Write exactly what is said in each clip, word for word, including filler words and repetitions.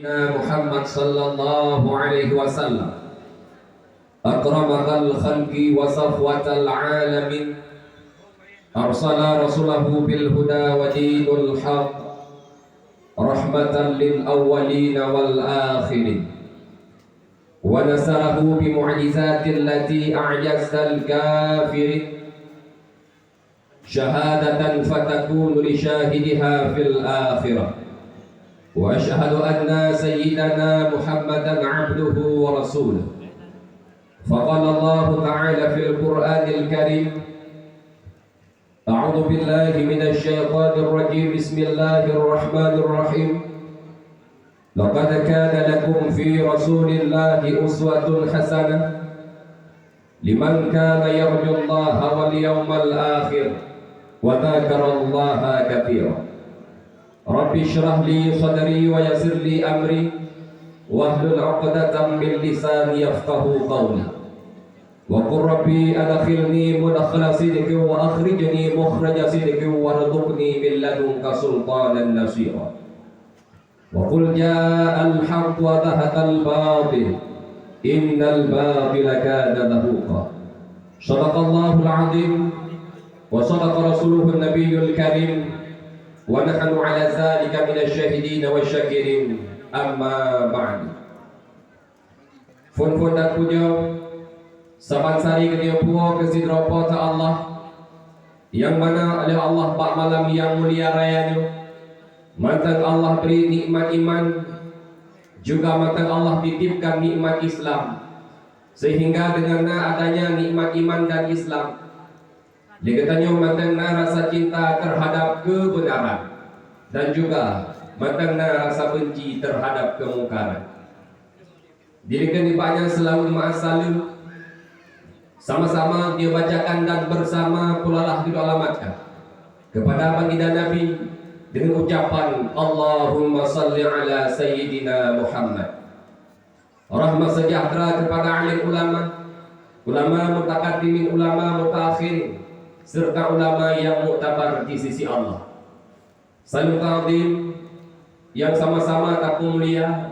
محمد صلى الله عليه وسلم، أكرم ذا الخلق وصفوة العالمين، أرسل رسوله بالهدى ودين الحق، رحمة للأولين والآخرين، ونصره بمعجزات التي أعجز الكافرين، شهادة فتكون لشاهدها في الآخرة. وأشهد أن سيدنا محمدا عبده ورسوله. فقال الله تعالى في القرآن الكريم: أعوذ بالله من الشيطان الرجيم. بسم الله الرحمن الرحيم. لقد كان لكم في رسول الله أسوة حسنة لمن كان يرجو الله واليوم الآخر وذكر الله كثيرا. رب اشرح لي صدري ويسر لي أمري واحلل عقدة من لساني يفقهوا قولي. وقل رب أدخلني مدخل صدق وأخرجني مخرج صدق وارزقني من لدنك سلطانا نصيرا. وقل جاء الحق وزهق الباطل إن الباطل كان زهوقا. صدق الله العظيم وصدق رسوله النبي الكريم ونحن على ذلك من الشاهدين والشاكرين. أما بعد. Phon-phon dan pujoe saban sari geutanyoe puwoe keu sidroe Po teu Allah, nyang mana oleh Allah bak malam nyang mulia raya nyoe, mantong Allah bri nikmat iman, juga mantong Allah titipkan nikmat Islam, sehingga dengan na adanya nikmat iman dan Islam, lé geutanyoe mantong na rasa cinta terhadap kebenaran, dan juga mantong na rasa benci terhadap kemungkaran. Dilikeun nibak nyan seulaweuet meu'ah saleuem, sama-sama geubacakan dan bersama pulalah geualamatkan kepada baginda Nabi dengan ucapan, "Allahumma salli ala Sayyidina Muhammad." Rahmat sejahtera kepada alim ulama, ulama mutakaddimin, ulama mutaakhirin, serta ulama yang muktabar di sisi Allah. Saleuem ta'zim nyang sama-sama tapeumulia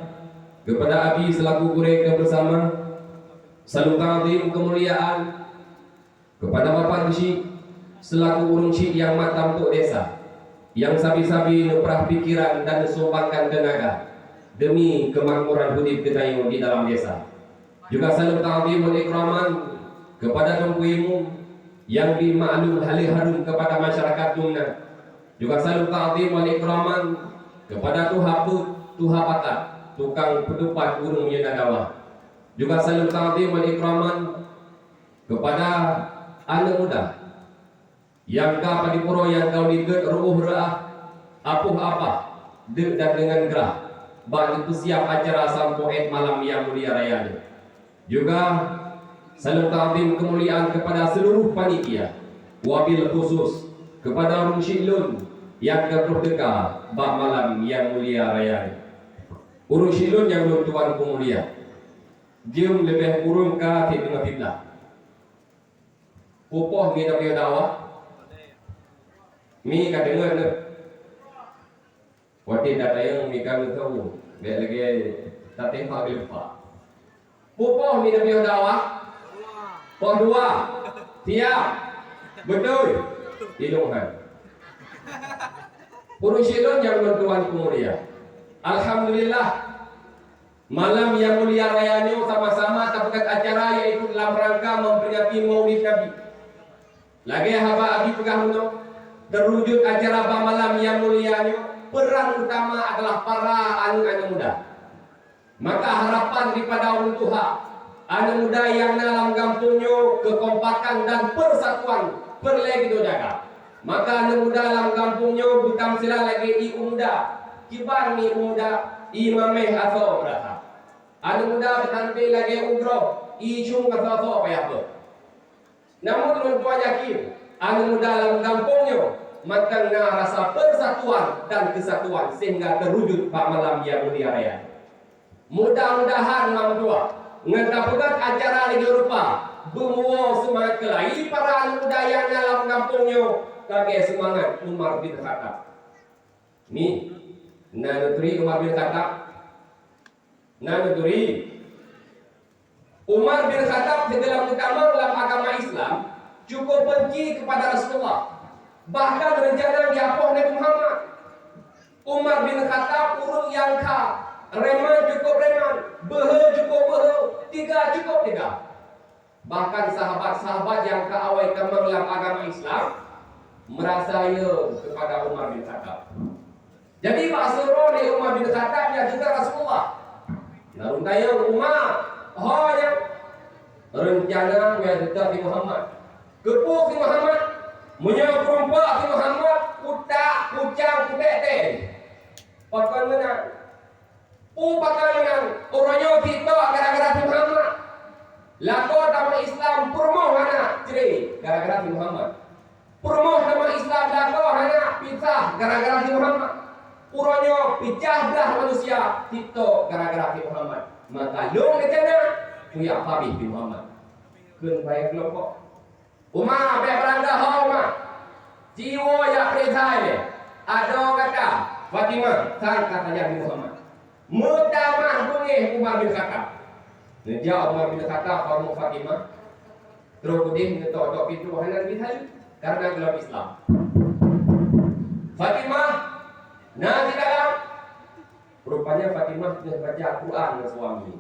kepada Abi selaku gurée keu beusama. Saleuem ta'zim keumuliaan kepada Bapak Geuchik selaku ureuëng chik nyang mat tampok desa, nyang sabe-sabe neuprah pikeran dan neusumbangkan teunaga demi keumakmuran udeb geutanyoe di dalam desa. Juga saleuem ta'zim wal ikraman kepada Teungku Imum nyang bri maklum hale hareuem kepada masyarakat dum nyan. Juga saleuem ta'zim wal ikraman kepada tuha peuet, tuha pakat, tukang peutupat ureuëng nyang na dawa. Juga saleuem ta'zim wal ikraman kepada aneuëk muda nyang ka padub uroe nyang ka likot reuôh reuah, apoh apah, deuk dan deungon grah bak neupeusiab acara sampoe ét malam nyang mulia raya nyoe. Juga saleuem ta'zim keumuliaan kepada seuluruh panitia, wabil khusus kepada ureuëng chik lôn nyang ka troh teuka bak malam nyang mulia raya nyoe. Ureuëng chik lôn nyang lôn tuan peumulia, jeuem leubeh kureueng ka sideungoe siblah. Pupoh mi tapiôh dakwah? Mi ka deungon neuh. Watée tatanyong mi ka meusaboh, bék lagée tateumpah geuleupah. Pupoh mi tapiôh dakwah? Poh dua. Siap. Beutôi. Ilong han. Ureuëng chik lôn nyang lôn tuan peumulia, alhamdulillah, malam nyang mulia raya nyoe sama-sama tapeugét acara, yaitu dalam rangka memperingati Maulid Nabi. Lagée haba Abi peugah meunoe, teuwujud acara bak malam nyang mulia nyoe, peran utama adalah para aneuëk-aneuëk muda. Maka harapan daripada ureuëng tuha, aneuëk muda nyang na lam gampông nyoe keukompakan dan persatuan peureulée geutanyoe jaga. Maka aneuëk muda lam gampông nyoe beutamsila lagée ié u muda, kiban ié u muda, ié maméh asoe beurasa. Aneuëk muda beutanté lagée ugroe, ié cong asoe-asoe payah beuet. Namun lôn tuan yakin, aneuëk muda lam gampông nyoe mantong na rasa persatuan dan kesatuan sehingga teuwujud bak malam nyang mulia raya. Mudah-mudahan lam dua ngon tapeugét acara lagée rupa beumuwoe seumangat keulayi para aneuëk muda nyang na lam gampông nyoe lagée seumangat Umar bin Khattab. Ni, na neuturi Umar bin Khattab, Na neuturi, Umar bin Khattab sigohlom geutamong lam agama Islam cukup benci kepada Rasulullah, bahkan rencana jiapoh Nabi Muhammad. Umar bin Khattab ureuëng nyang kha, reman cukup reman, beuhe cukup beuhe, tiga cukup tiga. Bahkan sahabat-sahabat nyang ka awai tamong lam agama Islam meurasa yö kepada Umar bin Khattab. Jadi bak sidroe lé Umar bin Khattab nyang teuka Rasulullah. Lalu tanyong Umar, "Ho nyan?" "Reuncana nyang teuka si Muhammad." "Keupeue si Muhammad?" "Meunyoe keurumpok si Muhammad, utak, kucang, kutek teh." "Pakon meunan?" "Peue pakon meunan? Uroe nyoe titok gara-gara si Muhammad. Lakoe tamong Islam peurumoh hana cre gara-gara si Muhammad. Peurumoh tamong Islam lakoe hana pisah gara-gara si Muhammad. Uroe nyoe picah blah manusia titok gara-gara si Muhammad. Maka lôn reuncana kuyak pabéh si Muhammad." Kheun bak keulompok, "Umar, bék beurangga ho Umar. Jiwoe jak peuriksa ilée. Adoe gata, Fatimah, sang ka sajan Muhammad." Meutamah beungéh Umar bin Khattab. Neujak Umar bin Khattab bak rumoh Fatimah. Trok udeh neutok-tok pintoe hana neubi saleuem, karena gohlom Islam. "Fatimah, na di dalam?" Rupanya Fatimah teungoh baca Quran ngon suami.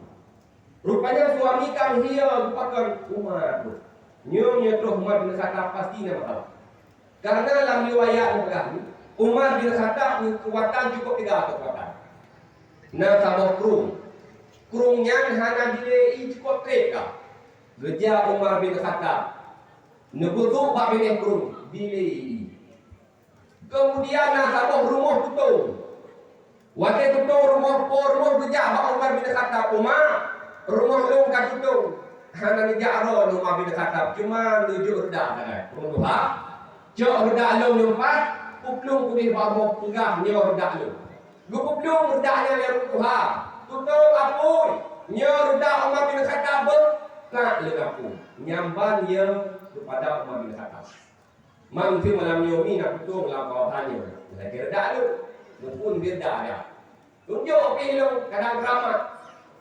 Rupanya suami ka meuhiya geupakon Umar tu. Nyoe, nyoe troh Umar bin Khattab pasti na masalah. Karena lam riwayat neupeugah, Umar bin Khattab ngon keukuatan cukup tiga keukuatan. Na saboh krueng. Krueng nyan hana dilée ie cukup trép ka. Geujak Umar bin Khattab, neubeudôk bak binéh krueng, dilée ie. Keumudian na saboh rumoh tutong. Watée tutong rumoh, po rumoh geujak bak Umar bin Khattab, "Umar, rumoh lôn ka tutong." Hana neujak droe lé Umar bin Khattab, cuma neujok reudak sagai. Ureuëng tuha, cok reudak lôn nyoe pat, peuplueng udeh bak rumoh, peugah, "Nyoe reudak lôn." Geupeuplueng reudak nyan lé ureuëng tuha, "Tutong apui, nyoe reudak Umar bin Khattab beuh." Ka lé apui, nyan ban yö keupada Umar bin Khattab. Man teuma malam nyoe mi na tutong lam kawasan nyoe. Lagée reudak lôn. Muphom reudak nyan. Tunjok pih lôn kadang keuramat.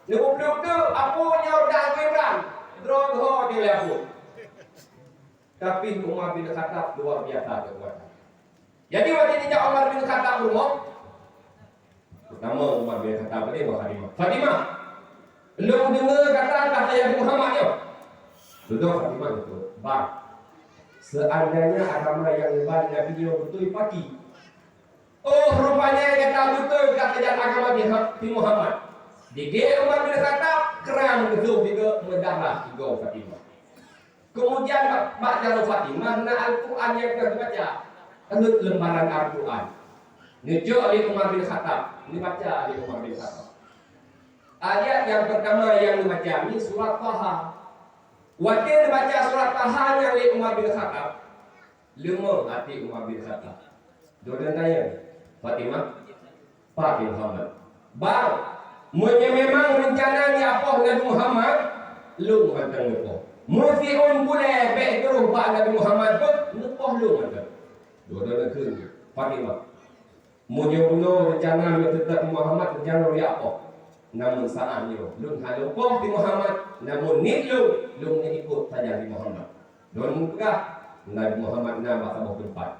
Neupeuplueng teuk, "Apui, nyoe reudak Teungku Imran." Droe geuho di lé apui. Tapi Umar bin Khattab luar biasa keukuatan. Jadi watée dijak Umar bin Khattab rumoh, Peutama Umar bin Khattab tadi bak Fatimah, "Fatimah, lôn deungoe gata ka sayang Muhammad nyoe." Beutôi Fatimah beutôi. "Bang, seandainya agama nyang neuba Nabi nyoe beutôi paki." "Oh, rupanya gata beutôi ka sayang agama di ha-, di Muhammad." Digée Umar bin Khattab, kram geuzoh sigoe meudarah sigoe Fatimah. Keumudian bak, bak jaroe Fatimah na Al-Qur'an nyang ka geubaca. Rhot leumbaran Al-Qur'an. Neujok lé Umar bin Khattab, neubaca lé Umar bin Khattab. Ayat nyang peurtama nyang neubaca nyan surat Taha. Watée neubaca surat Taha nyan lé Umar bin Khattab, leumah até Umar bin Khattab. Droeneuh tanyong, "Fatimah, pat Muhammad?" "Bang, meunyoe memang reuncana neupoh Nabi Muhammad, lôn mantong neupoh. Meusiôn buleuen bék troh bak Nabi Muhammad pun neupoh lôn mantong." Droeneuh kheun, "Fatimah, meunyoe bunoe reuncana lôn teutab Muhammad, reuncana lôn jak poh. Namun saát nyoe lôn hana poh di Muhammad, namun niet lôn, lôn ikot sajan di Muhammad." Lôn meupeugah, Nabi Muhammad na bak saboh teumpat.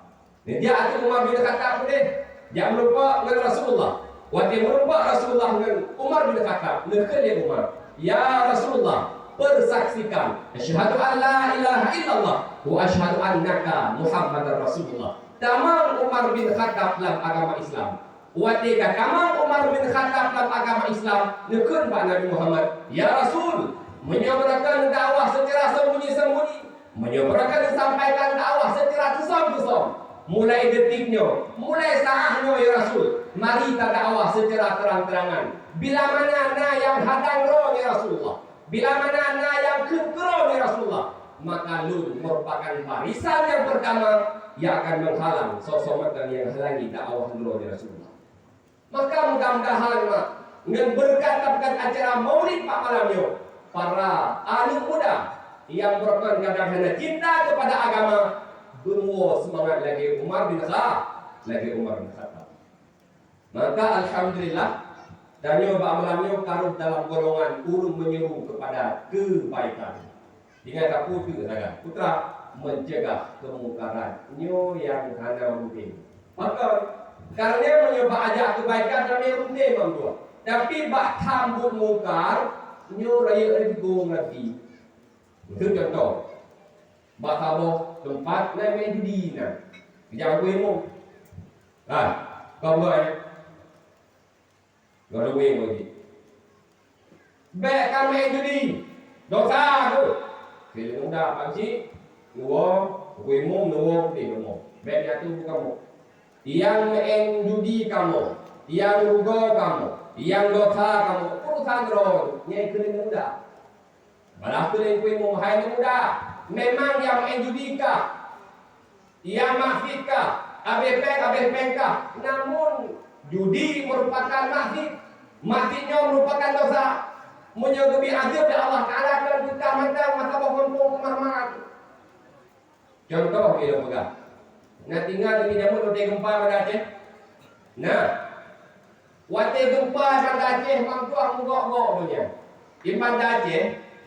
Neujak ateueh Umar bin Khattab keudeh, jak meurumpok ngon Rasulullah. Watée meurumpok Rasulullah ngon Umar bin Khattab, neukheun lé Umar, "Ya Rasulullah, persaksikan, asyhadu an la ilaha illallah wa asyhadu annaka Muhammadar Rasulullah." Tamong Umar bin Khattab lam agama Islam. Watée ka tamong Umar bin Khattab lam agama Islam, neukheun bak Nabi Muhammad, "Ya Rasul, meunyoe beureukat neudakwah seucara seumbunyi-seumbunyi, meunyoe beureukat neusampaikan dakwah seucara teusöm-teusöm, mulai detik nyoe, mulai saát nyoe, ya Rasul, mari tadakwah seucara terang-terangan. Bila mana na nyang hadang droe, ya Rasulullah, bila mana na nyang kheun keudroe, ya Rasulullah, maka lôn meurupakan barisan nyang peurtama nyang akan meuhalang, soe-soe mantong nyang halangi dakwah droe, ya Rasulullah." Maka mudah-mudahan, mak, ngon beureukat tapeugöt acara Maulid bak malam nyoe, para aneuk muda nyang beureukat gadang hana cinta keupada agama, beungoh seumangat lagée Umar bin Kha-, lagée Umar bin Khattab. Maka alhamdulillah, Tanyoe bak malam nyoe ka rôh dalam golongan ureuëng meunyeru keupada keubaikan. Ingat sapeue teuk sagai? Putra, mencegah kemungkaran. Nyoe nyang hana mungken. Pakon? Karena meunyoe bak ajak keubaikan ramé mungken, Mak Tuah. Tapi bak tham buet mungkar, nyoe rayeuk risiko ngon até. Keu contoh, bak saboh teumpat na main judi na. Keujak aku ilmu. Ha, kau buat, eh? Kau dengar lagi. Bèk ka main judi. Dosa tu. Keu muda pang cit, nuwoe, aku ilmu, nuwoe, putih ilmu. Bèk nyatu kamoe. Nyang main judi kamoe, nyang rugoe kamoe, nyang dosa kamoe, urusan droe, nyang keu muda. Balah keu lengkui muhai muda, memang nyang main judi kah, nyang maksiet kah, abéh péng, abéh péng kah. Namun, judi merupakan maksiet. Maksiet nyoe merupakan dosa. Meunyoe geubri azeueb lé Allah Taala, dan beutah mantong masa boh mumpung keumah-mah. Contoh ilôn peugah, na tinggai di jameun watèe geumpa Banda Aceh? Na. Watèe geumpa Banda Aceh, Mak Tuah meugok-gok donya. Di Banda Aceh,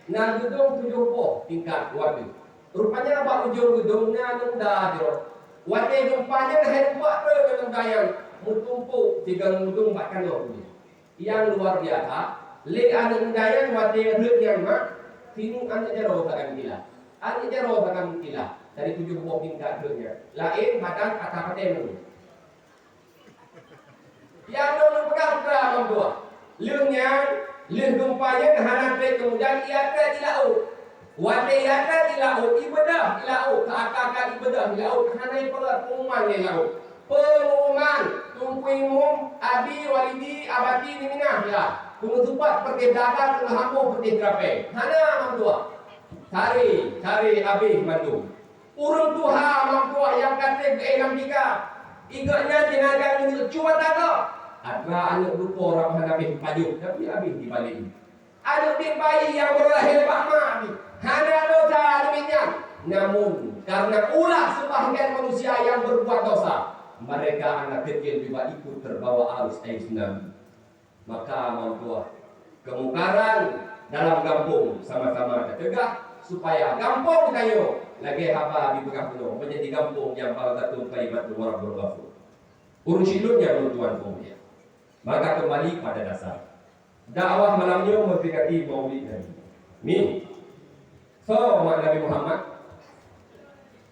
na geudong tujoh boh tingkat watèe. Rupanya bak ujong geudong na aneuk muda sidroe. Watèe geumpa nyan hai lumpah troh aneuk muda nyan meutumpôk sigoe geudong bak tanoh. Nyang luar biasa, lé aneuk muda nyan watèe rhot nyan mak, singoh aneuk jaroe sagai meukilat. Aneuk jaroe sagai meukilat, dari tujoh boh tingkat rhot nyan. Laén badan ata patéh ngon. Nyang lôn peugah putra Mak Tuah. Lheueh nyan, lheueh geumpa nyan hana trép keumudian ia trép di laôt. Watèe ia trép di laôt, ibeudoh di laôt, seakan-akan ibeudoh di laôt, hana ipeugah peungumuman lé laôt. Peungumuman, Teungku Imum, Abi Walidi, Abati di Minah, ya. Peungeusumbat peureuteh dagang, peungeusambông peureuteh keurapèe. Hana Mak Tuah. Sari, sari abéh mandum. Ureueng tuha Mak Tuah nyang ka trép geuéh lam tika. Igeuh nyan tenaga ngeunyeuk cuba taga. Atra aneuk rupa rab hana abéh pajoh, tapi abéh dibalek. Aneuk miet bayi nyang baru lahé bak mak jih, hana dosa aneuk miet nyan. Namun, karena ulah sebahagian manusia yang berbuat dosa, mereka anak kecil juga ikut terbawa arus air tsunami. Maka, Mak Tuah, kemungkaran dalam gampông sama-sama teucegah, supaya gampông tanyoe, lagèe haba jipeugah bunoe, menjadi gampông nyang baldatun thayyibatun wa rabbun ghafur. Ureueng syiek lôn nyang lôn tuan peumulia. Maka kembali pada dasar. Dakwah malam nyoe meupeugati Maulid Nabi. Mi. Soe mak Nabi Muhammad?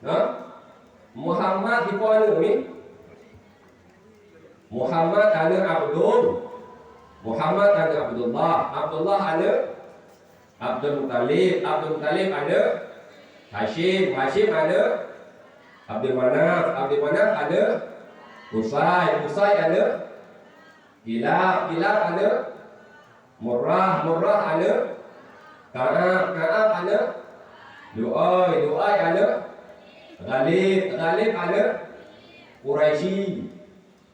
Ha? Muhammad dipo aneuk mi? Muhammad aneuk Abdul. Muhammad aneuk Abdullah. Abdullah aneuk Abdul Muttalib. Abdul Muttalib aneuk Hashim. Hashim aneuk Abdul Manaf. Abdul Manaf aneuk Qusay. Qusay aneuk Kilab, Kilab aneuk Murrah, Murrah aneuk Ka'ab, Ka'ab aneuk Lu'ai, Lu'ai aneuk Ghalib, Ghalib aneuk Quraisy,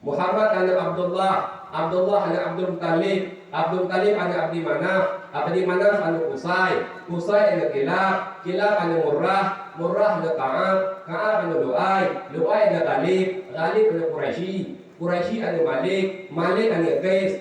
Muhammad aneuk Abdullah, Abdullah aneuk Abdul Muttalib, Abdul Muttalib aneuk Abdi Manaf, Abdi Manaf aneuk Qusay, Qusay aneuk Kilab, Kilab aneuk Murrah, Murrah aneuk Ka'ab, Ka'ab aneuk Lu'ai, Lu'ai aneuk Ghalib, Ghalib aneuk Quraisy, Quraisy aneuk Malik, Malik aneuk Qais,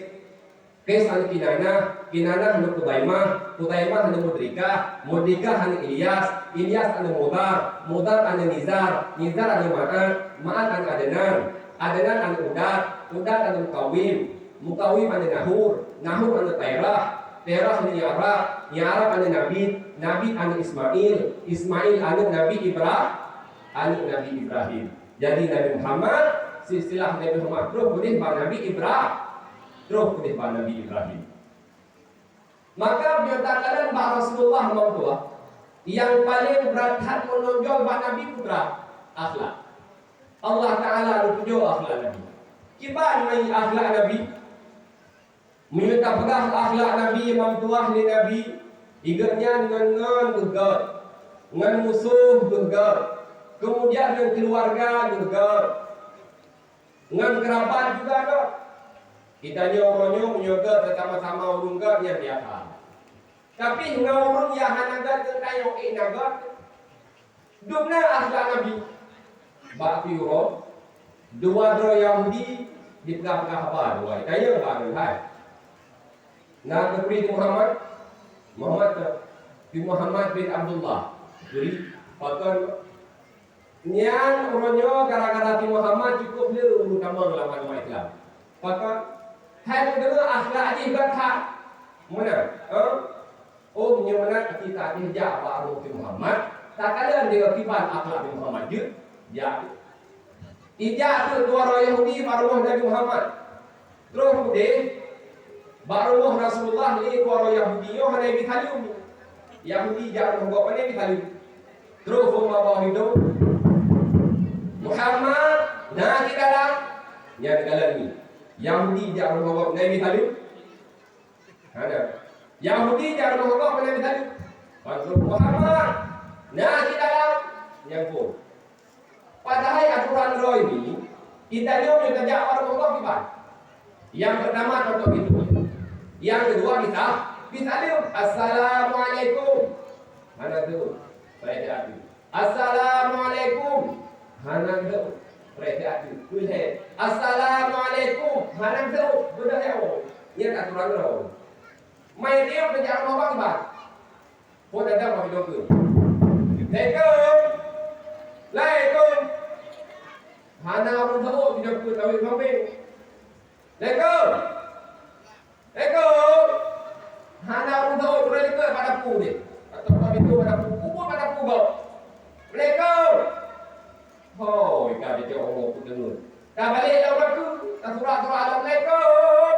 Qais aneuk Kinanah, Kinanah aneuk Khuzaimah, Khuzaimah aneuk Mudrikah, Mudrikah aneuk Ilyas, Ilyas aneuk Mudhar, Mudhar aneuk Nizar, Nizar aneuk Ma'ad, Ma'ad aneuk Adnan, Adnan aneuk Udad, Udad aneuk Mukawim, Mukawim aneuk Nahur, Nahur aneuk Terah, Terah aneuk Ya'rab, Ya'rab aneuk Nabit, Nabit aneuk Ismail, Ismail aneuk Nabi Ibra-, aneuk Nabi Ibrahim. Jadi Nabi Muhammad, silsilah Nabi Muhammad troh keudeh bak Nabi Ibra-, troh keudeh bak Nabi Ibrahim. Maka meunyoe takalon bak Rasulullah Mak Tuah, nyang paleng brat that meunonjol bak Nabi peue? Akhlak. Allah Taala geupujoe akhlak Nabi. Kiban meunan akhlak Nabi? Meunyoe tapeugah akhlak Nabi, Mak Tuah, lé Nabi, i gobnyan ngon, ngon geuh göt, ngon musoh geuh göt, keumudian ngon keuluwarga geuh göt, ngon keurabat juga göt. Geutanyoe uroe nyoe meunyoe göt, sama-sama ureueng göt, nyan biasa. Tapi ngon ureueng nyang hana göt, geutanyoe ék na göt. Dum na akhlak Nabi. Bak uroe, dua droe Yahudi jipeugah-peugah haba dua. Tanyong bak droe hai. Na geubri keu Muhammad, Muhammad tu, keu Muhammad bin Abdullah. Geubri, pakon nyan uroe nyoe gara-gara keu Muhammad cukup le ureueng tamong lam agama Islam. Pakon? Hai neudeungoe akhlak jih gata. Meunan, ha? Oh, meunyoe meunan, aci ka jih jak bak rumoh keu Muhammad, takalon deungon kiban akhlak keu Muhammad jeuet, jak. Ijak teuk dua droe Yahudi bak rumoh Nabi Muhammad. Troh udeh, bak rumoh Rasulullah lé dua droe Yahudi nyoe hana jibi saleuem. Yahudi jak rumoh gob hana jibi saleuem. Troh phon bak bawah linto, "Muhammad, na cit dalam?" Nyan galak nyan. Yahudi jak rumoh gob hana jibi saleuem. Hana. Yahudi jak rumoh gob hana jibi saleuem. Ban troh, "Muhammad, na cit dalam?" Nyan phon. Padahai aturan droe nyoe, geutanyoe meunyoe tajak bak rumoh gob kiban. Nyang peurtama teuntèe pintoe. Nyang keudua bisa, bisa lheueh, "Assalamualaikum." Hana teuôt. Preh that ateueh. "Assalamualaikum." Hana teuôt. Preh that ateueh. Peulhèe. "Assalamualaikum." Hana teuôt. Beudôh nyan. Nyan aturan droe. Meunyoe tajak bak rumoh gob kiban. Phon datang bak pintoe kheun. "Assalamualaikum." "Waalaikum." Hana ureueng teuôt pintoe kheun, awét mambeng. "Assalamualaikum." "Waalaikum." Hana ureueng teuôt, ureueng likot bak dapu deh. Atau bak pintoe bak dapu, peubuet bak dapu gob. "Assalamualaikum." Hoi, ka teucok omoe peudeungon. Tabalek lam laku, tasurak-surak, "Assalamualaikum."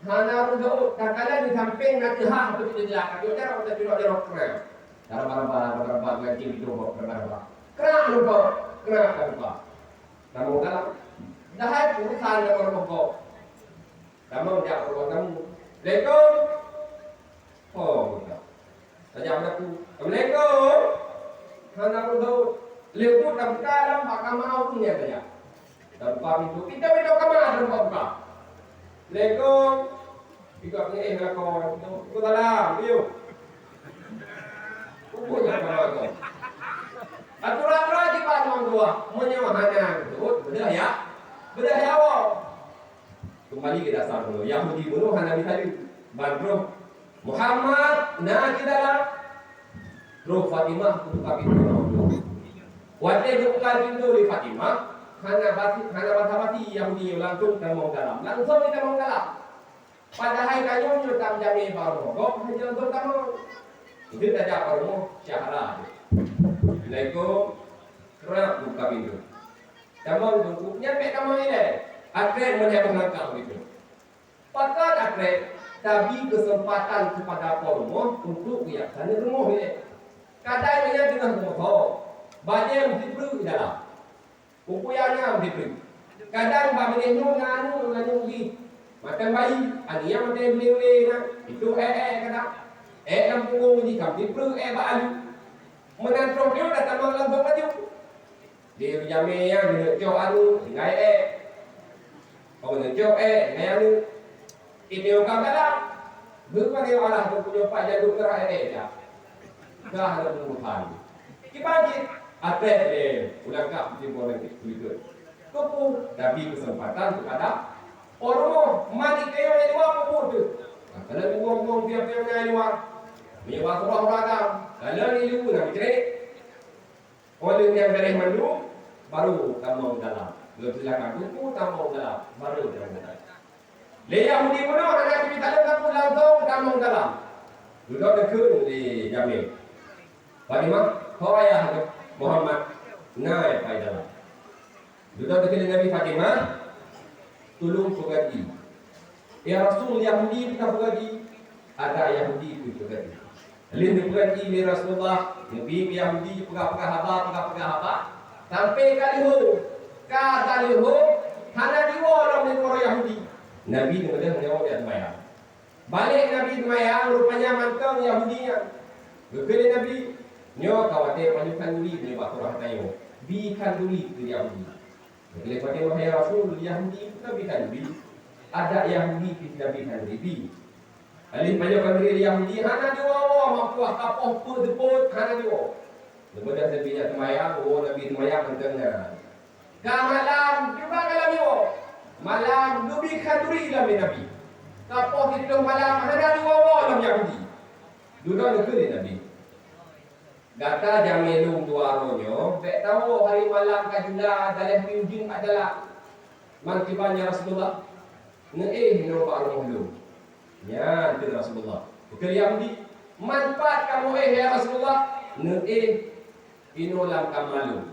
Hana ureueng teuôt, takalon di sampéng na teuhah beutôi di lakang. Yo, jaroe, jaroe, jaroe, krak. Raba-raba, raba-raba, ngon cit itu, raba-raba. Krak lumpah, krak lumpah. Tamong dalam. Dah hai urusan lam rumoh gob. Tamong jak rumoh tamu. "Assalamualaikum." Oh, buka. Tajak bak dapu. "Assalamualaikum." Hana ureueng teuôt. Lheueh buet tabuka lam bak kama ureueng nyan tajak. Tabuka pintoe. Pintoe, pintoe kama tabuka-buka. "Assalamualaikum." Ikot ngon éh lakon. "Waalaikumsalam." Ayo. Peubuet nyan kama tu. Aturan droe kiban meutuah. Meunyoe hana teuôt, beudôh ya. Beudôh ya, woe. Keumbali keu dasar bunoe. Yahudi bunoe hana jisaleuem. Ban troh, "Muhammad, na cit dalam?" Troh Fatimah buka pintoe. Watèe geubuka pintoe lé Fatimah, hana basi, hana basa-basi Yahudi nyoe, langsong tamong dalam. Langsong jitamong dalam. Padahai tanyoe nyoe tam jamé bak rumoh gob, hana langsong tamong. Itu tajak bak rumoh syahra jih. "Assalamualaikum." Krak buka pintoe. Tamong teungku, nyan bèk tamong ilèe. Akhé meunyoe meulangkah begitu. Pakon akhé tabi keuseumpatan keupada po rumoh untuk geujak saneuk rumoh ilèe. Kadang nyan teungoh rumoh, bajèe meusipreuk di dalam. Peue nyang na meusipreuk. Kadang bak binéh nyoe na aneuk, na aneuk jih. Mantong bayi, aneuk nyan mantong ulèe-ulèe na. Itu èk-èk kadang. Èk lam punggong jih ka meusipreuk èk bak aneuk. Meunan troh nyoe ka tamong lam gob laju. Di jamé nyan, neuk cok aneuk, tinggai èk. Oh, neuk cok èk, tinggai aneuk. Ini orang galak. Bukan dia Allah tu punya pak jaduh kerah èk dah. Dah ada pembunuhan. Kiban cit, até lé, ulang kah timbul nanti kulikot. Kupu, tapi kesempatan kepada orang mati kayu di luar kupu tu. Nah, kalau di luar, luar, tiap-tiap di luar. Menyebab surah orang agam. Kalau di luar nak cerai, Óh lheueh nyan beureh mandum, baru tamong dalam. Lôn silakan buku tamong dalam, baru tamong dalam. Lé Yahudi bunoe hana jibi saleuem sapeue, langsong tamong dalam. Dudoe dikeue lé jamé. Fatimah, ho ayah Muhammad, na pai dalam. Dudoe dikeue lé Nabi, Fatimah, tulông peugah di. Ya Rasul, Yahudi pih ka peugah di, adak Yahudi pih peugah di. Lheueh neupeugah di lé Rasulullah, neubi Yahudi peugah-peugah haba, peugah-peugah haba, sampai ka leuho, ka taleuho, hana jiwoe lom lé ureueng Yahudi. Nabi neupeugah nyoe jak seumayang. Balek Nabi seumayang, rupanya mantong Yahudi nyan. Geukheun lé Nabi, nyoe ka watèe pajoh khanduri nibak surah tanyoe. Bi khanduri keu Yahudi. Lé Fatimah, "Ya Rasul, Yahudi pih ka bi khanduri. Adak Yahudi pih ka bi khanduri." Alih pajoh khanduri Yahudi hana jiwoe-woe, meupuah kapoh peuet seupôt hana jiwoe. Leubeh dah Nabi nyan seumayang, woe Nabi seumayang mantong nyan. Ka malam juga ka lom jiwoe. Malam geubi khanduri lom lé Nabi. Sapoh siplôh malam hana jiwoe-woe lom Yahudi. Dudoe neukheun lé Nabi, "Gata jamé lôn dua uroe nyoe, bék tawoe hari malam ka jula, daleh piôh jeuem ka jala." "Man kiban, ya Rasulullah?" "Neuéh nyoe bak rumoh lôn." Nyan kheun Rasulullah. Kheun Yahudi, "Man pat kamoe éh, ya Rasulullah?" "Neuéh inoe lam kama lôn."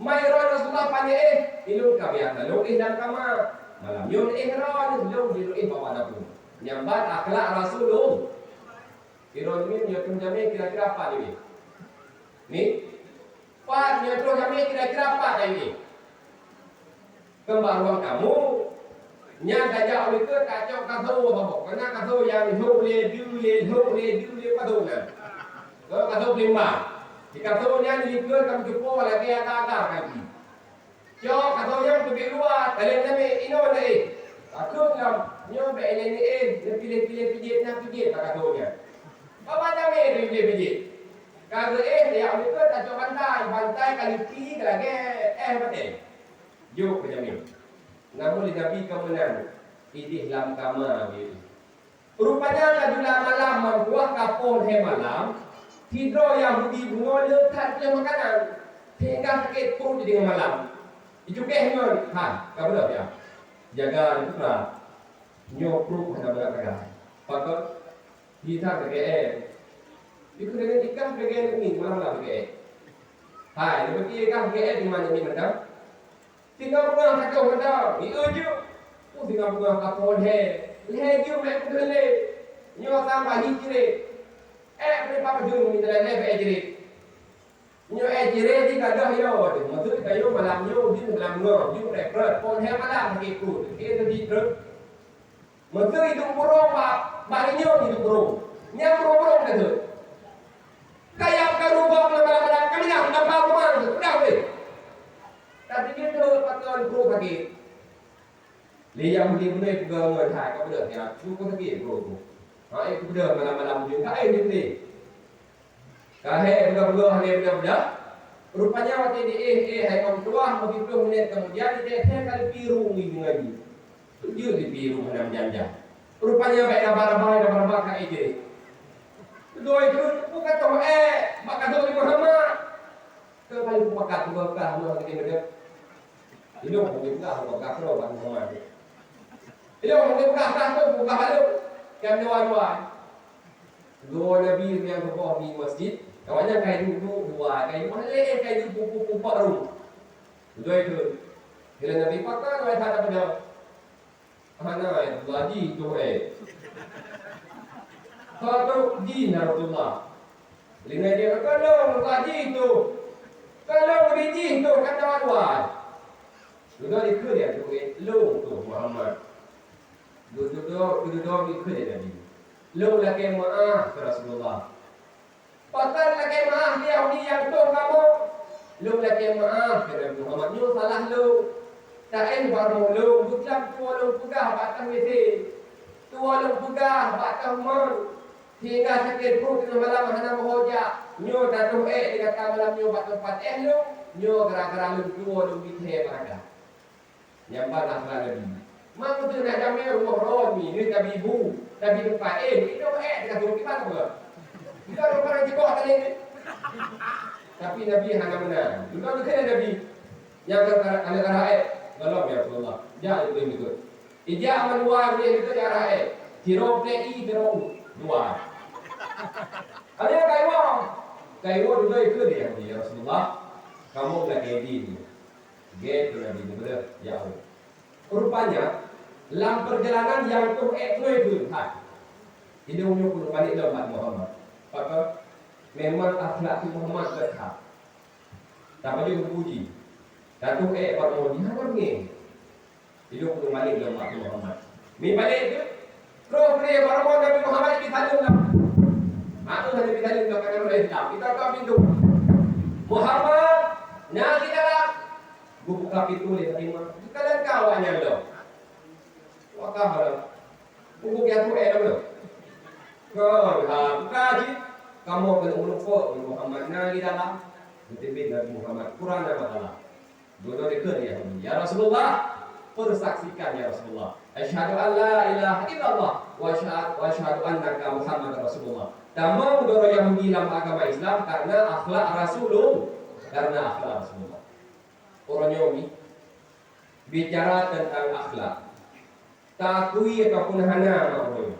"Man droeneuh Rasulullah, pane éh?" "Ilôn ka biasa lôn éh lam kama. Malam nyoe neuéh droeneuh, lôn jinoe éh bak dapur." Nyan ban akhlak Rasulullah. Droeneuh nyoe troh jamé kira-kira pat nyoe éh? Ni? Pat nyoe troh jamé kira-kira pat nyoe éh? Keumbang ruang tamu. Nyan tajak u likot tacok kaso saboh. Kana kaso nyang lhok lé, due lé, lhok lé, due lé, kaso nyan. Kaso, kaso peulimbang. Di kaso nyan di likot ka meucupo lagèe agak-agak kaki. Cok kaso nyan teubiet luwa, talèng namiet, inoe na éh. Takheun lom, nyoe bèk ilèe neuéh, neupiléh-piléh pijét na pijét bak kaso nyan. Baba jamé teupiléh pijét. Ka geuéh, tajak u likot tacok bantai, bantai ka lipi ka lagèe éh batèe. Jok keu jamé. Namun lé Nabi ka meunan, idéh lam kama geuh. Rupanya ka jula malam, meukuah ka poh lhèe malam, sidroe Yahudi beungoh le that piléh makanan, sehingga sakét pruet di teungoh malam. Jicukéh ngon, "Hai, ka beudôh ya. Jaga di peugah. Nyoe pruet hana beurangkat." Pakon? Di that sakét éh. Di keudeungan ikan sakét éh ni, malam-malam sakét éh. Hai, di peuti ikan sakét éh di mana ni mantap? Singoh beungoh ka troh mantong, jiôh jeuet. Peue singoh beungoh ka poh lhèe, lhèe jeuet meu'èk peudeuh lé. Nyoe sambah hi cirét. Ék peue papa jeuet mita lhèe bèk cirét. Nyoe ék cirét di ka gah yo deh. Maksud ka yo malam nyoe jeuet malam beungoh, jeuet preh-preh. Poh lhèe malam sakét pruet. Sakét teubit treuk. Meuseu iduek burông bak, bak rinyueng iduek burông. Nyang burông-burông ka geuh. Kayab karu gob lé malam-malam, kami na meutampa rumah geuh, peugah wéh. Tapi jeuet keu pakon burông sakét. Lé Yahudi beunai peugah ngon hai, ka beudôh, ya, syukur sakét burông tu. Ha, eh, ka beudôh malam-malam jeuet, ka, eh, jeuet lé. Ka hék beugah-beugah lé beudôh-beudôh. Rupanya watèe di éh-éh hai meutuah, meusiplôh minét keumudian, di éh ka lipi ru ngon ibu ngaji. Jeuet lipi ru hana meujan-jan. Rupanya bèk raba-raba, raba-raba ka éh jeuet. Doi kheun, "Peue ka toh éh, bak ka toh di Muhammad." Keu kali mupakat, peugah ka hana lagèe nyan. Ilôn mungken peugah, peugah keudroe bak Muhammad. Ilôn mungken peugah, peugah tu, peugah bak lôn. Kan dua-dua. Dua Nabi nyang geuboh di masjid, awaknyan ka duek-duek dua, ka duek lhèe, ka duek peuet-peuet ru. Beutôi kheun. Bila Nabi pakat, awaknyan that peugah, "Hana, ya Rasulullah, jih tu, eh." "Ka trok jih, ya Rasulullah." Lé nyan jih, "Ka lôn, ka jih tu. Ka lôn, ka jih tu, ka dua-dua." Dudoe dikheun lé Nabi, "Lôn tu Muhammad." Dudoe, dudoe dikheun lé Nabi, "Lôn lakèe meu'ah keu Rasulullah." "Pakon lakèe meu'ah keu Yahudi nyang tueng kamoe?" "Lôn lakèe meu'ah keu Nabi Muhammad, nyoe salah lôn. Taéh bak rumoh lôn, beuklam tuwoe lôn peugah bak ateueh WC. Tuwoe lôn peugah bak ateueh mon. Sehingga sakét pruet teungoh malam hana meuho jak. Nyoe tatoh ék di gata malam nyoe bak teumpat éh lôn. Nyoe gara-gara lôn tuwoe lôn bithèe bak gata." Nyan ban akhlak Nabi. Mak beutôi nak jamé rumoh droe mi, ni tabi bu, tabi teumpat éh, itoh ék teuka suruh kiban apa? Kita orang paling cikoh tadi ni. Tapi Nabi hana meunan. Bukan beutôi Nabi. Nyang ka, ka, ka, ka ék, "Tolong, ya Rasulullah. Jak lé ikot." Ijak mandua lé ikot jak ék. Siro plek i, siro u. Dua. Ada yang kaiwa. Kaiwa dua ikot dia, "Ya Rasulullah, kamoe lakèe jih." Gét keu Nabi Ibrahim, ya Allah. Rupanya, lam perjalanan nyang toh ék ngon kheun, hai. Idong nyoe keuneuk palék lom bak Muhammad. Pakon? Memang akhlak Muhammad gét that. Tapajoh puji. Tatoh ék bak Muhammad, hana beungéh. Idong keuneuk palék lom bak Muhammad. Mi palék tu, Troh keudéh bak rumoh Nabi Muhammad, jisaleuem lam. Aku hana jisaleuem lam, ka ureueng Islam. Kita ka pintoe. "Muhammad, na di dalam." Geubuka pintoe lé Fatimah. Geukalon ka awaknyan lom. Wah ka lom. Geubuka pintoe lom. Kon, ha, buka cit. Kamoe keuneuk meureumpok ngon Muhammad na di dalam. Geuteubiet Nabi Muhammad. Kurang na masalah. Dudoe dikheun lé Yahudi, "Ya Rasulullah, Persaksikan, ya Rasulullah. Asyhadu an la ilaha illallah wa asyhadu, wa asyhadu annaka Muhammadar Rasulullah. Tamong droe Yahudi lam agama Islam karena akhlak Rasulullah, karena akhlak Rasulullah. Uroe nyoe bicara tentang akhlak. Taakui ataupun hana mak uroe nyoe.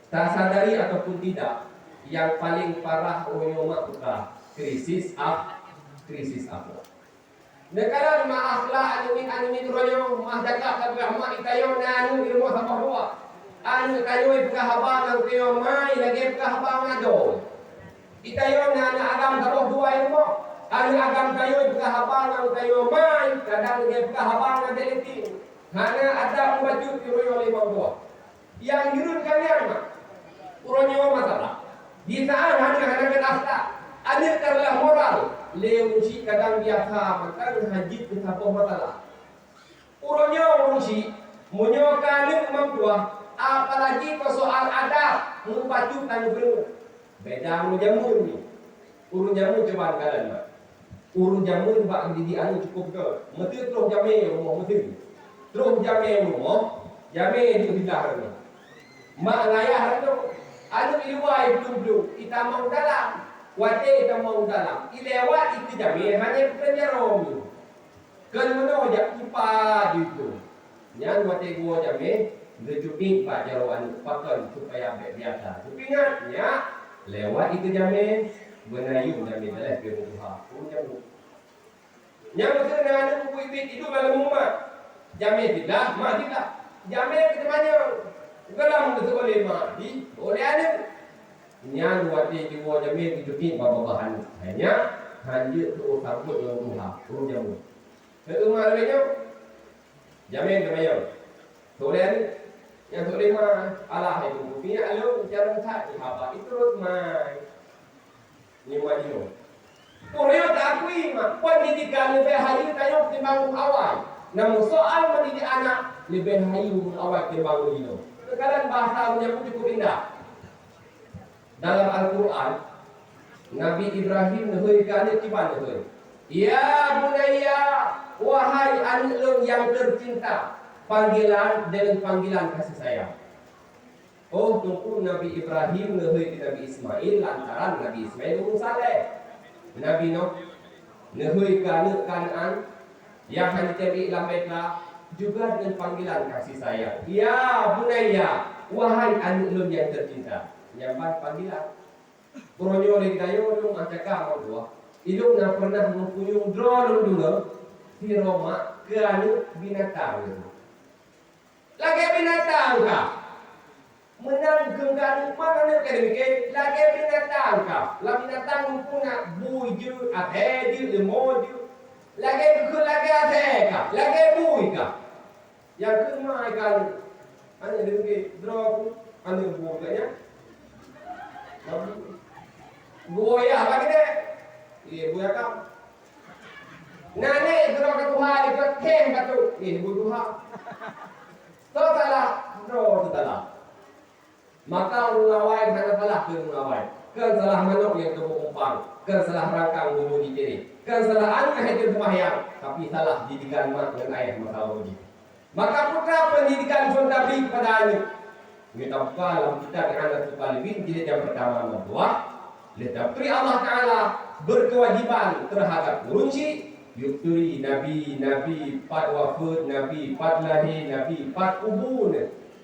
Tasadari ataupun tidak, yang paling parah uroe nyoe mak buka krisis ak-, krisis akhlak. Neukalon mak akhlak aneuk miet-aneuk miet uroe nyoe, mak cakap sapeugah mak, i tanyoe na aneuk di rumoh saboh dua. Aneuk tanyoe peugah haba ngon tanyoe mai lagèe peugah haba ngon adoe. I tanyoe na aneuk agam saboh dua i rumoh. Aneuk agam tanyoe peugah haba ngon tanyoe mai kadang lagèe peugah haba ngon adoe. Hana adab mubacut i rumoh limong dua. Nyang jureueng ka nyan mak. Uroe nyoe masalah. Di saat hana, hana gét akhlak, aneuk ka reulah moral, lé ureueng chik kadang biasa mantong hana jeuet keu saboh masalah. Uroe nyoe ureueng chik, meunyoe ka aneuk meutuah, apalagi keu soal adab, mubacut tanyoe keuneuk. Beda ngon jameun nyoe. Ureueng jameun cuba neukalon mak. Ureueng jameun bak didik aneuk cukôp göt. Meuteue troh jamé rumoh meuteue. Troh jamé rumoh, jamé jeuet hilah rumoh. Mak ngayah aneuk, aneuk i luwa i plueng-plueng, i tamong dalam. Watèe i tamong dalam, i lewat i keu jamé hana peukeureuja romi. Keu meunoe jak tupa ditu. Nyan watèe geuwoe jamé, geucupiek bak jaroe aneuk pakon supaya bèk biasa. Geupeugah nyak, lewat i keu jamé, beunayueng jamé daleh peurumoh tuha. Ureueng jamé. Nyang meuteuna aneuk bubui biet iduek lam uma. Jamé dilah, mak dilah. Jamé keu teumanyong. Geulam geuseuôt lé mak, di, oleh aneuk. Nyan watèe jiwoe jamé geucupiek bak babah aneuk. Hai nyak, hanjeuet tuwoe sabot ngon tuha. Ureueng jamé. Keu teuma lagèe nyoe. Jamé teumanyong. Soe lé aneuk? Nyang soe lé ma, alah hai teungku, minyak lôn, carông that, haba iturot mai. Nyoe ma jinoe. Ureueng taakui mak, pendidikan leubeh hayeue tanyoe timbang awai. Namun soal mendidik anak leubeh hayeue awai timbang jinoe. Keukalan bahasa ureueng nyan cukôp indah. Dalam Al-Quran, Nabi Ibrahim neuhôi keu aneuk kiban neuhôi, "Ya bunayya, wahai aneuk lôn nyang tercinta," panggilan dengan panggilan kasih sayang. Oh, teungku Nabi Ibrahim neuhôi keu Nabi Ismail lantaran Nabi Ismail ureueng saleh. Nabi Nuh neuhôi keu aneuk Kanaan nyang hana teubiet lam beta juga dengan panggilan kasih sayang. "Ya bunayya, wahai aneuk lôn nyang tercinta." Nyang ban panggilan. Uroe nyoe lé geutanyoe lôn meucakap ngon droe. Ilôn na pernah meupunyueng droe lôn deungoe, sidroe mak keu aneuk binatang nyoe. Lagèe binatang ka. Meunan keu ka aneuk mak aneuk ka demikian, lagèe binatang ka. Lam binatang muphom na bui jeuet, asèe jeuet, leumo jeuet. Lagèe keu lagèe asèe ka, lagèe bui ka. Nyang keu ma ikan, aneuk deuh droe ku, aneuk bu geuh nyan. Geuwoe yah bak geude. Ié bu yakam. Nani droe ka tuha di kot khem batu. Ié bu tuha. Soe salah, droe teuh salah. Maka ureueng awai hana salah keu ureueng awai. Kon salah manok nyang teuboh umpang, kon salah rangkang bumoe jitiri, kon salah aneuk hai teuh seumahyang, tapi salah didikan mak ngon ayah masa uroe jih. Maka peue keuh pendidikan phon tabri keupada aneuk? Geutanyoe buka lam kitab I'anatul Thalibin jilid nyang peurtama, meutuah lé tabri Allah Taala beukeuwajiban teuhadap ureueng chik, yue turi nabi-nabi pat wafeuet, nabi pat lahé, nabi pat kubu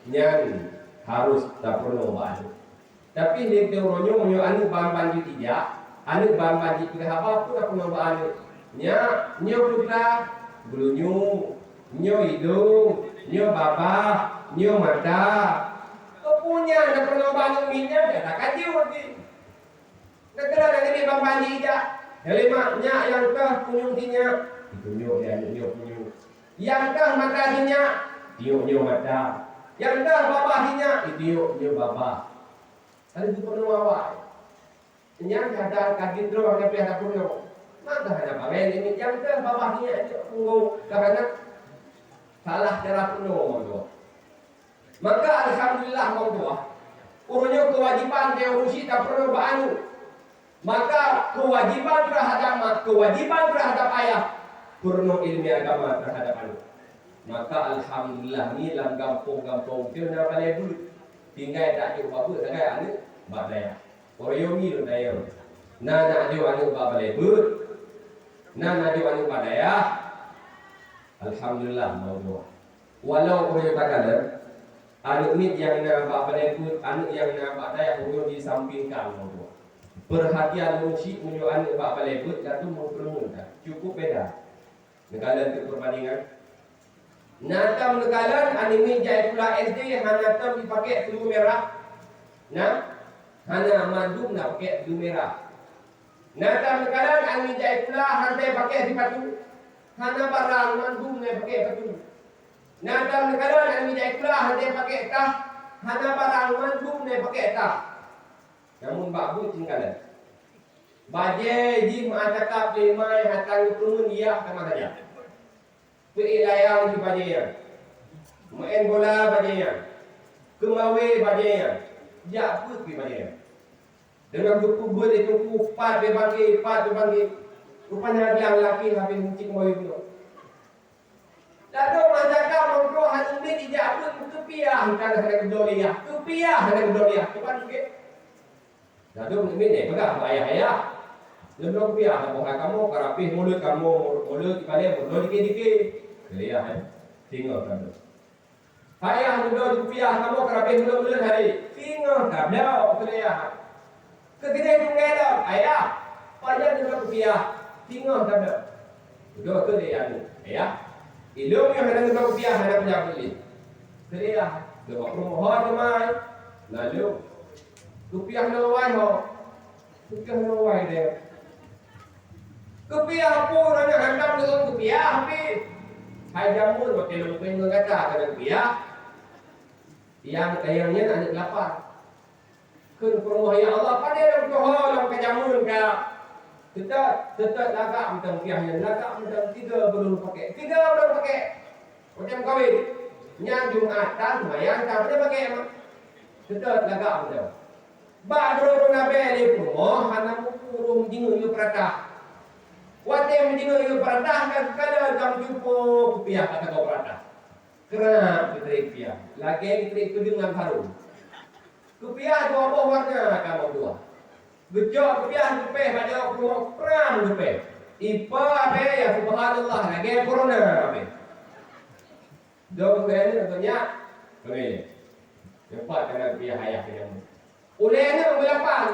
nyan harôh tapeurunoe bak aneuk. Tapi lé teuh uroe nyoe, meunyoe aneuk ban-ban jeuet ijak, aneuk ban-ban jeuet peugah haba, peue tapeurunoe bak aneuk? Nyak, nyoe putra, geulinyueng, nyoe idong, nyoe babah, nyoe mata. Peue nyan tapeurunoe bak aneuk miet nyan, gata ka jeuet jih. Neukalon aneuk miet ban-ban jeuet ijak. Nyan lé mak, nyak, nyang kah punyueng si nyak, itunyok lé aneuk nyoe punyueng. Nyang kah mata si nyak, itunyok nyoe mata. Nyang kah babah si nyak, itunyok nyoe babah. Ka lheueh geupeurunoe awai. Nyan hana ka jeuet droe hana piah tapeurunoe. Maka hana bareng nyan nyang keu babah nyan cok punggong ka hana salah cara peurunoe mandua. Maka alhamdulillah mandua. Uroe nyoe keuwajiban teuh ureueng chik tapeurunoe bak aneuk. Maka keuwajiban teuhadap mak, keuwajiban teuhadap ayah peurunoe ileumèe agama teuhadap aneuk. Maka alhamdulillah ni lam gampông-gampông teuh na balèe beuet. Tinggai tajok bak beuet sagai aneuk bak dayah. Uroe nyoe mi lôn tanyong. Na, na jok aneuk bak balèe beuet. Na, na jok aneuk bak dayah. Alhamdulillah, meudoa. Walau uroe takalon, aneuk miet nyang na bak balèe beuet, aneuk nyang na bak dayah uroe disampingkan, meudoa. Peurhatian lôn cit meunyoe aneuk bak balèe beuet, ka tu meupeureumeun that. Cukup beda. Neukalon keu peubandingan. Na tam neukalon aneuk miet jai sikula S D hana tam jipakèk peuleueh mirah. Na, hana mandum na pakèk peuleueh mirah. Na tam neukalon aneuk miet jai sikula hana pakèk sipatu. Hana barang mandum na pakèk sipatu. Na tam neukalon aneuk miet jai sikula hana pakèk tah. Hana barang mandum na pakèk tah. Namun bak beuet cit neukalon. Bajèe jih meu'ah cakap lé mai hana geuteumeun yah teuma saja. Keu ék layang jih bajèe nyan. Meu'en bola bajèe nyan. Keu mawe bajèe nyan. Jak beuet pih bajèe nyan. Deungon geupeubuet lé teungku pat bèe bangke, pat bèe bangke. Rupanya bilang laki habéh cit mawe bunoe. Lalu masa ka meutuah hana miet ijak beuet keupiah, bukan hana geubloe lé yah. Keupiah hana geubloe lé yah. Cuba sikit. Lalu mukmin eh, peugah bak ayah-ayah. Lôn lôn piah, boh hai kamoe ka rapih mulod kamoe, mulod ibalèe mulod dikit-dikit. Keu lé ayah, eh. Singoh ka lôn. Hai ayah, lôn lôn piah kamoe ka rapih mulod-mulod hai. Singoh ka lôn, keu lé ayah. Keu keudeh tunggai lom, ayah. Pajan lôn lôn piah. Singoh ka lôn. Udah keu lé ayah. Ayah. Ilôn nyang hana lôn lôn piah, hana punya beli. Keu lé ayah. Lôn bak rumoh ho teumai. Lalu. Kupiah lôn wai ho. Peugah lôn wai deh. Kupiah peue ureueng nyang hantom leueng kupiah pih. Hai jameun watèe lôn peue ngon gata keuneuk kupiah. Nyang kayang nyan aneuk lapar. Kheun peurumoh, "Ya Allah, padé lôn tuho lôn ka jameun ka." Teutap, teutap lagak mantong kupiah nyan, lagak mantong tiga buleuen pakèk. Tiga buleuen pakèk. Watèe meukawen. Nyan Jumat tan seumayang ka padé pakèk mah. Teutap lagak mantong. Bak droe-droe nabèe lé peurumoh hana muphom jingeuet yue peuratah. Watèe meujingeuet yue peuratah ka geukalon ka meucupo kupiah ka sagoe peuratah. Krab geutrép kupiah, lagèe geutrép peudeueng lam karông. Kupiah dua boh warna ka meutuah. Geucok kupiah geupèh bak jaroe peurumoh pram geupèh. Ipa bèe ya subhanallah lagèe corona bèe. Dong bèe ni untuk nyak. Bèe. Teumpat kana kupiah ayah keu jameun. Ulèe nyoe beulapan.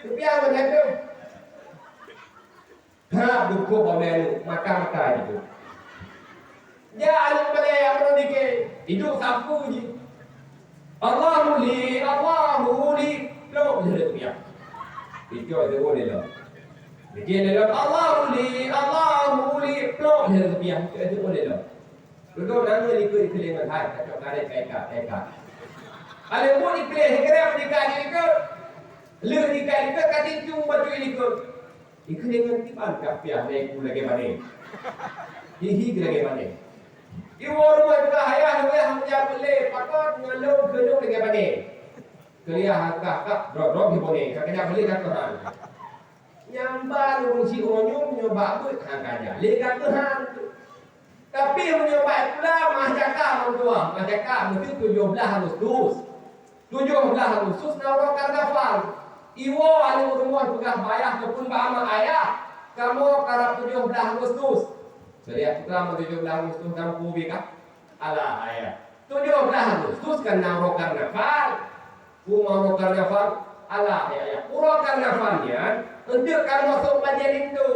Kupiah ngon jameun. Ha, dukuk bak ulèe nyoe, mata-mata jih. Jak aneuk balèe Amron dikeu, iduek sapu jih. Allahu li, Allahu li. Plok lheueh kupiah. Icok jeuet lé lom. Dikeu lé lom, Allahu li, Allahu li. Plok lheueh kupiah. Icok jeuet lé lom. Dudoe nanggroe likot ikeuléng ngon hai, tacok karet ka ikat, ka ikat. Alèh buet ikeuléng, sigoe meunikah di likot. Lheueh nikah di likot, ka tintu bacut di likot. Ikeuléng ngon tiban ka piah lé ku lagèe banèng. Hihi lagèe banèng. Iwoe rumoh teuka ayah, ayah meujak beuet lé, pakon ngon lôn keuneuk lagèe banèng. Keu ayah angkah kak, drob-drob di bonèng, ka keujak beuet lé ka Tuhan. Nyang ba lôn siuroe nyoe meunyoe bak beuet hana ka jak lé ka keuhan. Tapi meunyoe bak sikula, meu'ah cakap meutuah, meu'ah cakap meuteue tujoh blaih Agustus. Tujoh blaih Agustus na uroe karnaval. Iwoe aneuk rumoh peugah bak ayah ataupun bak ama, "Ayah, kamoe karab tujoh blaih Agustus." Jadi aku kira tujoh blaih Agustus dan kubi kah? Alah, ayah. Tujoh blaih Agustus kan na uroe karnaval. Uroe karnaval, alah, ya, ya. Uroe karnaval nyan, eunteuk kamoe sôk bajèe linto,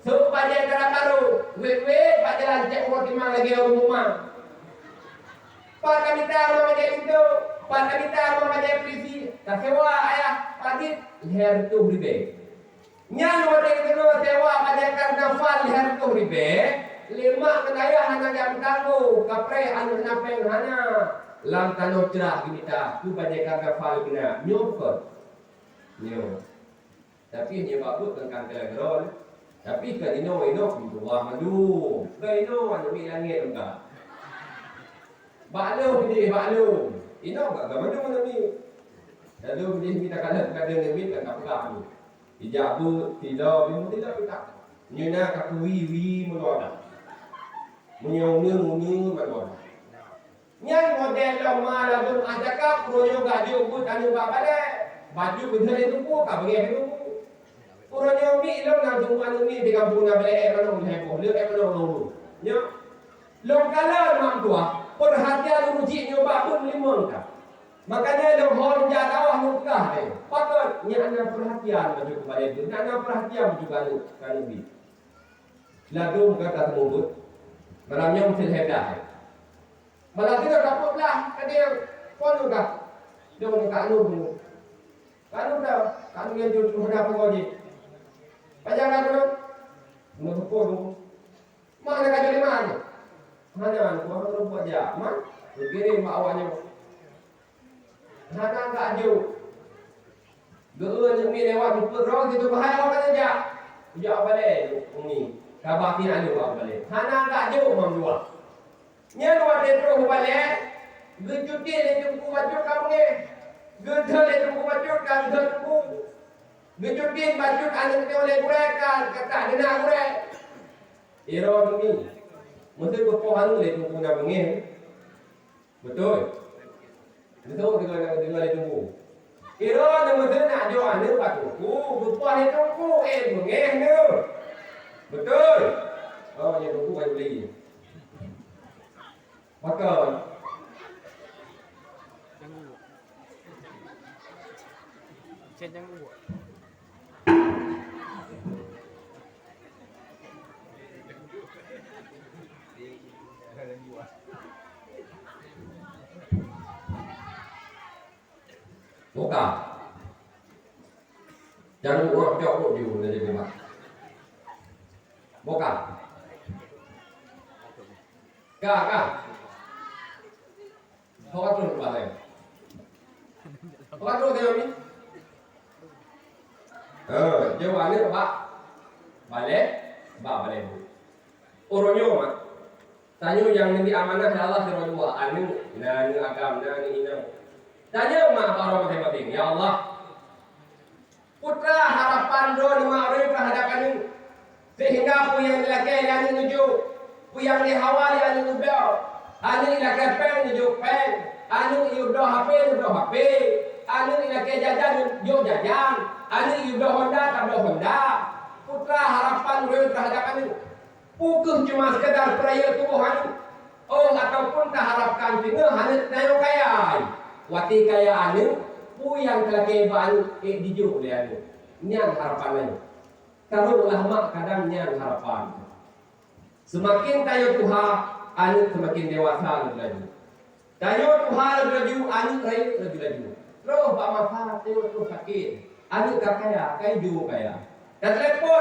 sôk bajèe dara barô, wét-wét bak jalan cit uroe timang lagèe ureueng mumang. Pat tamita ma bajèe linto, pat tamita ma bajèe pulisi, tasewa ayah padit lhèe reutôh ribèe. Nyan watèe geutanyoe sewa bajèe karnaval lhèe reutôh ribèe, lé mak ngon ayah hana jak meutanggong, kapreh aneuk hana péng hana. Lam tanoh crah geumita, keu bajèe karnaval geunak. Nyoe bukon? Nyoe. Tapi nyoe bak buet kangkang keulan droe. Tapi ka inoe-inoe pintoe wah mandum. Ka inoe aneuk miet langèt meuka. Bak lôn pidéh, bak lôn. Inoe ka, ka mandum aneuk miet. Lalu pidéh mita kalon ka deungon miet ka peugah nyoe. Ijak beuet, tilom, ilom tilom pih tak. Nyoe na ka kuwi-wi meunyoe na. Meunyoe uneung-uneung mantong. Nyan model lom ma ladôm ah cakap, uroe nyoe ka jeuet beuet aneuk bak balè. Baju keuneuk lé teungku, ka beungèh lé teungku. Uroe nyoe miet lom na teungku aneuk miet di gampông na balè ék manok lhèe boh, lheueh ék manok lhèe boh. Nyoe. Lom kalon mak tuah, peurhatian ureueng chik nyoe bak beuet meulimong ka. Makanya lom ho rijak dakwah neupeugah lé. Pakon nyan na peurhatian baju keubalè beuet, nyan na peurhatian baju keu aneuk, keu aneuk miet. Ladôm gata teumeubuet, malam nyoe meusti lhèe blah. Malam nyoe ka peuet blah, ka deuh, phôn ka. Dong ka anu dulu. Ka anu dah, ka anu nyang jeuet keupada peue jih. Pajan ka anu? Meuteupon dulu. Mak na ka jeuet lima tu. Hana, tuha ureueng buet jak. Mak, geukirim bak awak nyoe. Hana gak jok. Geu-eu aneuk miet lewat, mupeue droe situ, bahai awak ka neujak. Ujak u balè, umi. Kaba pih aneuk awak u balè. Hana gak jok, mam dua. Nyan watèe troh u balè, geucutin lé teungku bacut ka beungèh. Geudhôt lé teungku bacut ka geudhôt teungku. Geucutin bacut aneuk teuh lé gurèe ka, ka, ka geuna gurèe. Iro teumi. Meuseu geupoh aneuk lé teungku na beungèh. Beutôi. Beutôi, deungon, deungon lé teungku. Iro teumeuteun nak jok aneuk bak teungku, geupoh lé teungku, eh, beungèh nyoe. Beutôi. Oh, nyoe teungku kan beli. Pakon? Cen nyang uwak. Boka. Jangan urut cok urut juru dari rumah. Boka. Ka, ka. Ho ka troh bak balè? Ho ka troh teuh ni? Eh, jaweueb aneuk bak balè, bak balè bu. Uroe nyoe mak, tanyoe nyang neubi amanah lé Allah sidroe dua, aneuk, na aneuk agam, na aneuk inong. Tanyoe mak bak droe maséng-maséng, "Ya Allah, peue teuma harapan droeneuh mak droeneuh teuhadap aneuk, seuhingga peue nyang neulakèe lé aneuk neujok, peue nyang lé hawa lé aneuk neubloe? Aneuk ilakèe pèng neujok pèng, aneuk ibloe HP neubloe HP, aneuk ilakèe jajan neujok jajan, aneuk ibloe Honda tabloe Honda. Peue teuma harapan droeneuh teuhadap aneuk? Peu kheueh cuma sekadar peurayeuk tuboh aneuk? Oh, ataupun taharapkan teungoh aneuk tanyoe kaya? Watèe kaya aneuk, peue nyang teulakèe bak aneuk, ék jijok lé aneuk. Nyan harapan laén. Taroh ulah mak kadang nyan harapan. Seumaken tanyoe tuha, aneuk seumaken dewasa laju-laju. Tanyoe tuha laju-laju, aneuk rayeuk laju-laju. Troh bak masa tanyoe troh sakét, aneuk ka kaya, ka jijok kaya. Tateulepon